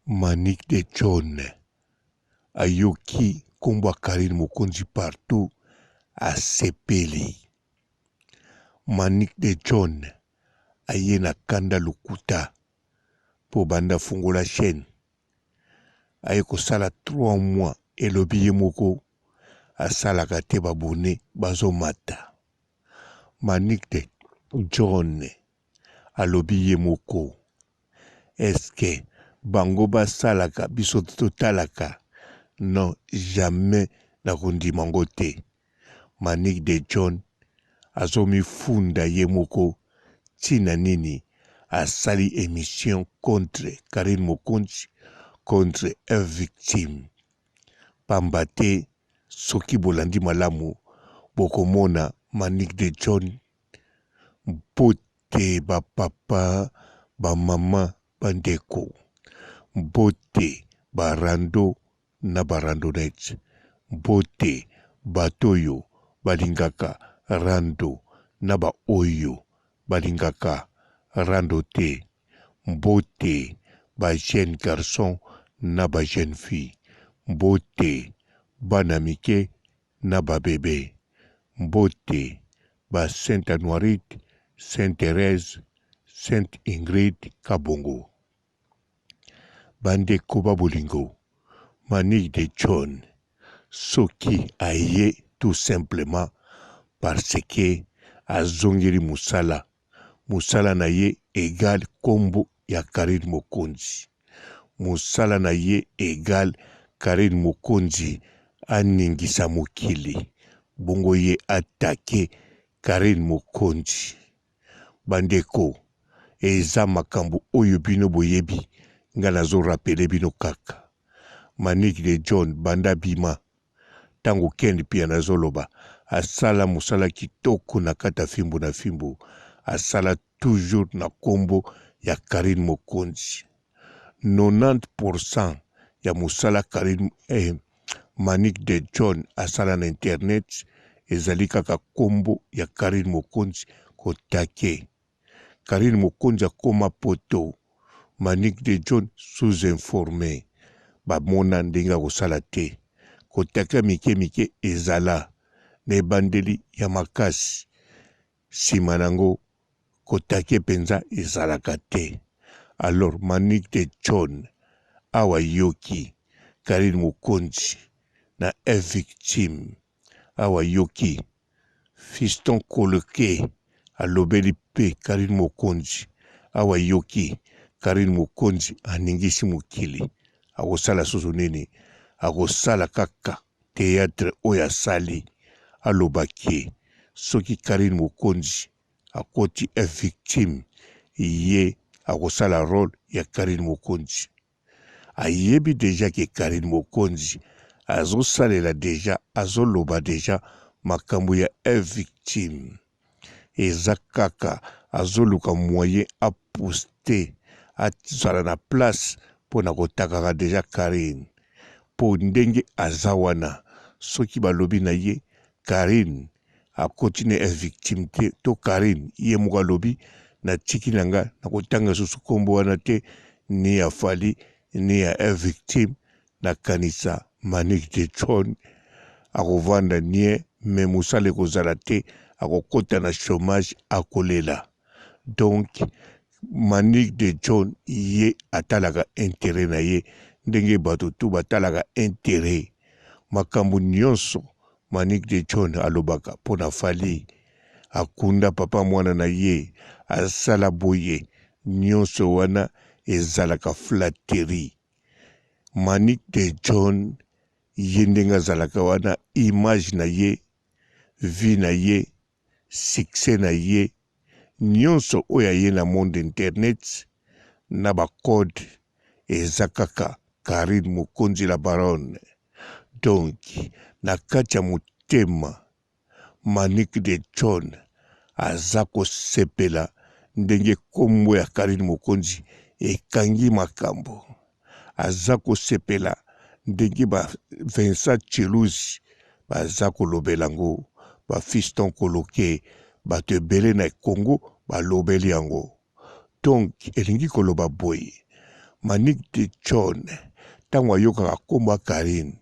Manick de John ayoki kombo ya Carine Mokonzi partout asepeli. Manick de John aye na kanda lokuta po banda afungola chaine aye kosala 3 mois elobi ye moko asalaka te ba abonnes bazo mata. Manick de John alobi ye moko est ce que bango basalaka biso totalaka non jamais nakondima ngo te Manick de John azomifunda ye moko tina nini asali emission contre Carine Mokonzi contre un victime pamba te soki bolandi malamu bokomona Manick de John Mbote ba papa, ba mama, ba ndeko. Mbote ba rando na ba randonnettes. Mbote bato oyo balingaka rando na ba oyo balingaka rando te. Mbote ba jeunes garçons na ba jeunes filles. Mbote bana mike na ba bebe. Mbote ba Sainte Anuarite, Sainte Therèse, Sainte Ingrid Kabongo. Ba ndeko ba bolingo, Manick de John soki aye tout simplement parce que azongeli musala, musala na ye egal kombo ya Carine Mokonzi. Musala na ye egal Carine Mokonzi aningisa mokili bongo ye attaque Carine Mokonzi. Ba ndeko eza makambo oyo bino boyebi nga nazo rappeler bino kaka. Manick de John banda abima tango Ken Mpiana azoloba asala musala kitoko na kati ya fimbu na fimbu asala toujours na kombo ya Carine Mokonzi 90% ya musala Carine eh, Manick de John asala na internet ezali kaka kombo ya Carine Mokonzi kotake Carine Mokonzi akoma poto Manick de John sous informe bamona ndenge akosala te kotake mike mike ezala na ebandeli ya makasi sima nango kotake penza ezalaka te alors Manick de John awa yoki Carine Mokonzi na un victime awa yoki Fiston Koloke alobeli pe Carine Mokonzi awa yoki Carine Mokonzi aningisi mokili akosala susu nini akosala kaka theatre oyo asali aloba ke soki Carine Mokonzi akoti un victime ye akosala role ya Carine Mokonzi ayebi dejà ke Carine Mokonzi azosalela dejà azoloba dejà makambo ya un victime eza kaka azoluka moyen a poste azala na place pona kotakaka dejà Carine po ndenge aza wana soki balobi na ye Carine akoti na victime te to Carine ye moko alobi natiki na nga nakotanga susu kombo wana te ni ya Fally ni ya victime nakanisa Manick de John akovanda nie mais mosala ekozala te akokota na chomage akolela donc Manick de John ye atalaka interet na ye ndenge bato tout batalaka interet makambo nionso Manick de John alobaka pona Fally akunda papa mwana na ye asala boye nionso wana ezalaka flatterie Manick de John ye ndenge azalaka wana image na ye vie na ye succès na ye nionso oyo aye na monde internet na ba code eza kaka Carine Mokonzi la baronne donc na kati ya motema Manick de John aza kosepela ndenge kombo ya Carine Mokonzi ekangi makambo. Aza kosepela ndenge ba Vincent Tshiluzi baza kolobela yango, ba Fiston Koloke, bato ebele na Congo balobeli yango. Donc elingi koloba boye, Manick de John tango ayokaka kombo ya Carine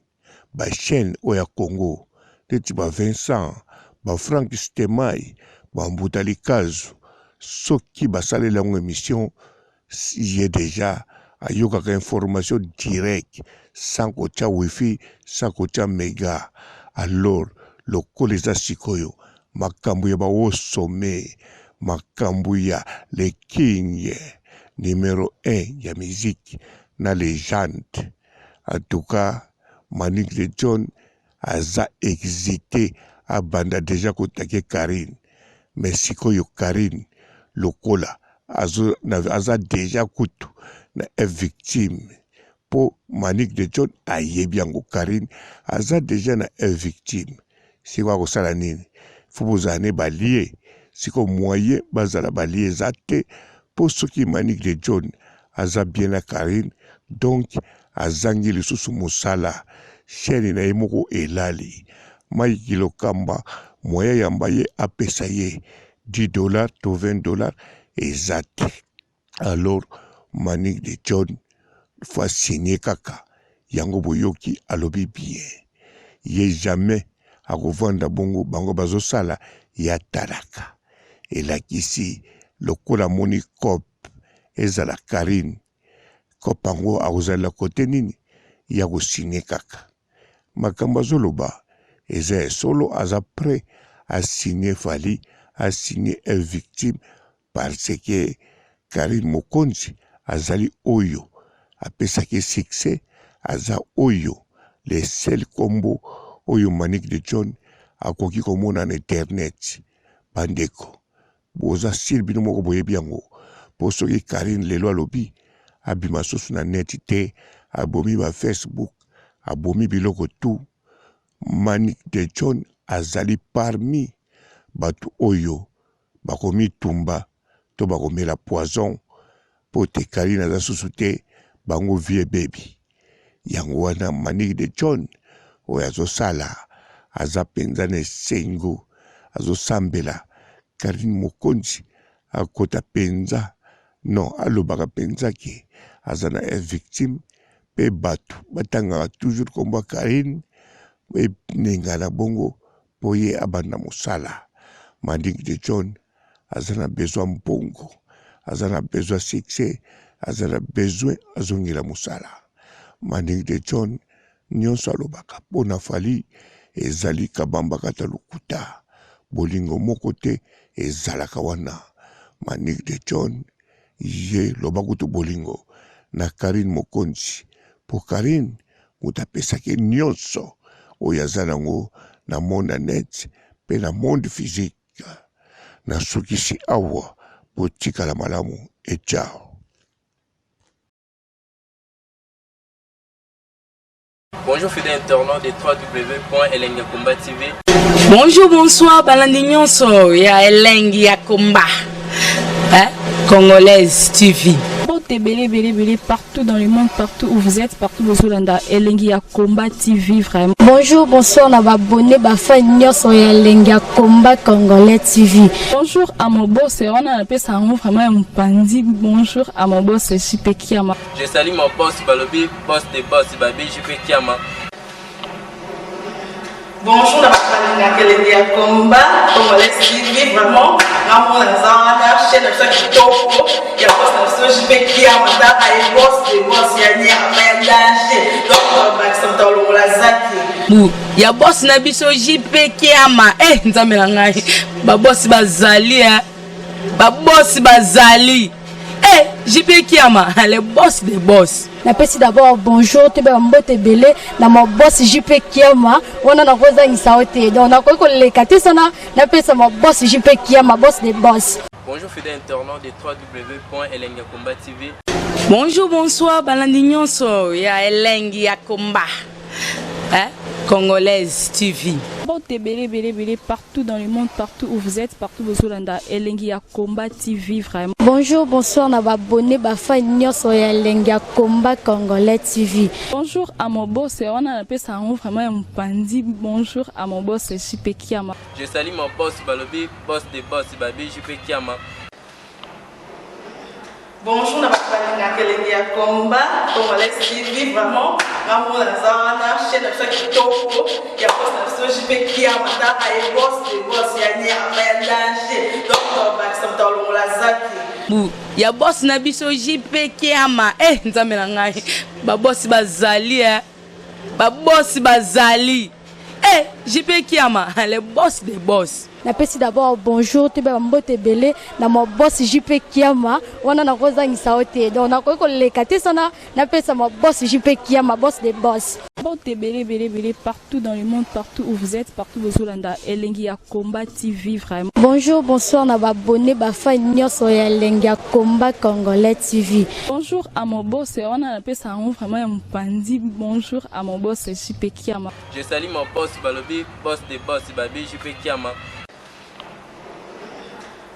ba chaine oyo ya Congo neti ba Vincent, ba Franck Stemay, ba Mbuta Likazu soki basaleli yango emission ye dejà ayokaka information direct sans kotia wifi sans kotia mega alors lokola eza sikoyo makambo ya ba haut sommet makambo ya le king numero 1 ya musique na legende en tout cas Manick de John aza excite abanda dejà ko take Carine mais sikoyo Carine lokola azo aza dejà kutu na victime po Manick de John ayebi yango Carine aza dejà na victime sikoyo akosala nini faut bozala ne balie sikoyo moyen bazala balie eza te po soki Manick de John aza bien na Carine donc azangi lisusu musala chaine na ye moko elali Mike Lokamba moyen ayamba ye apesa ye 10 dollars to 20 dollars eza te alors Manick de John faut a signe kaka yango boyoki alobi bien ye jamais akovanda bongo bango bazosala ye atalaka elakisi lokola amoni coop ezala Carine coop yango akozalela kote nini ya ko signe kaka makambo azoloba eza ya solo aza près a signe Fally a signe un victime parce que Carine Mokonzi azali oyo apesaki succès aza oyo le seul kombo oyo Manick de John akoki komona na internet bandeko boza sur bino moko boyebi yango po soki Carine lelo alobi abima susu na net te abomi ba Facebook abomi biloko tout Manick de John azali parmi bato oyo bakomitumba to bakomela poison po te Carine aza susu te bango vie ebebi yango wana Manick de John oyo azosala aza penza na esengo azosambela Carine Mokonzi akota penza non alobaka penza ke aza na victime pe batu batangaka toujours kombo ya Carine eningana bongo po ye abanda mosala Manick de John aza na besoin mbongo aza na besoin succès aza na besoin azongela mosala Manick de John nionso alobaka po na Fally ezali kabamba kata lokuta bolingo moko te ezalaka wana Manick de John ye loba kutu bolingo na Carine Mokonzi po Carine moto apesaki nionso oyo aza nango na monde ya net pe na monde physique nasukisi awa botikala malamu et ciao. Bonjour fidèles internautes de www.elengiyakomba TV. Bonjour, bonsoir, balandi nyonso ya Elengi ya Komba. Hein? Congolaise TV. Mbote ebele ebele ebele partout dans le monde, partout où vous êtes, partout bozolanda Elengi ya Combat TV vraiment. Bonjour, bonsoir na ba abonné ba fan nyonso ya Elengi ya Combat Congolais TV. Bonjour à mon boss, wana napesa yango vraiment ya mopanzi. Bonjour à mon boss JP Kiama. Je salue mon boss balobi boss de boss babi JP Kiama. Bonjour na bato balingaka elengi ya combat congolais TV vraiment ngamona naza wana chaîne na biso ya kitoko ya boss na biso JP Kiama tala ye boss de boss ya nyama ya danger donc bakisa moto alongola zaki bu ya boss na biso JP Kiama eh nzambe na ngai ba boss bazali eh ba boss bazali Eh, JP Kiama, le boss des boss. napesi d'abord bonjour toyeba mbote ebele na ma boss JP Kiama wana nakozangisa yo te donc nakoki koleka te sana napesa ma boss JP Kiama boss des boss. Bonjour fidèles internautes de www.elengiyakomba TV. Bonjour, bonsoir, balandi nyonso ya Elengi ya Komba. Hein? Congolaise TV. Mbote ebele ebele ebele partout dans le monde, partout où vous êtes, partout bozolanda Elengi ya Combat TV vraiment. Bonjour, bonsoir na ba abonné ba fan nyonso ya Elengi ya Combat Congolais TV. Bonjour à mon boss, wana napesa yango vraiment ya mopanzi. Bonjour à mon boss JP Kiama. Je salue mon boss balobi boss de boss babi JP Kiama. Bonjour na bato balingaka elengi ya combat congolais TV, vraiment nga moko naza wana, chaîne na biso ya kitoko ya boss na biso JP Kiama, taka ye boss de boss ya nyama ya danger, donc tobakisa moto alongola zaki Bu ya boss na biso JP Kiama. Eh, nzambe na ngai, babosi bazali, eh. Babosi bazali, eh, JP Kiama, le boss des boss. Napesi d'abord bonjour, toyeba bambote ebele na ma boss JP Kiama. Wana nakozangisa yo te, donc nakoki koleka te sana napesa ma boss JP Kiama, boss de boss. Mbote ebele ebele ebele partout dans le monde, partout où vous êtes, partout bozolanda Elengi ya Combat TV vraiment. Bonjour, bonsoir na babone, bafani nyonso ya Elengi ya Combat Congolais TV. Bonjour à mon boss, wana napesa yango vraiment ya mopanzi. Bonjour à mon boss JP Kiama. Je salue mon boss balobi boss de boss babi JP Kiama.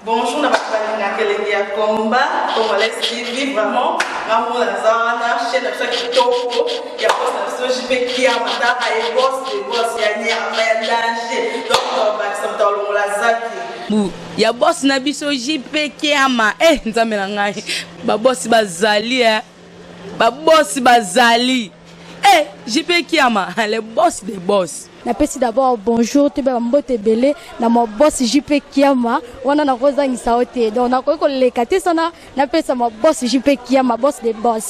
Bonjour na bato balingaka elengi ya combat congolais TV, vraiment nga moko naza wana, chaîne na biso ya kitoko ya boss na biso JP Kiama, taka ye boss de boss ya nyama ya danger, donc tobakisa moto alongola zaki. Bu ya boss na biso JP Kiama. Eh, nzambe na ngai, babosi bazali, eh. Babosi bazali, eh, JP Kiama, le boss des boss. Napesi d'abord bonjour, toyeba bambote ebele na ma boss JP Kiama. Wana nakozangisa yo te, donc nakoki koleka te sana napesa ma boss JP Kiama, boss de boss.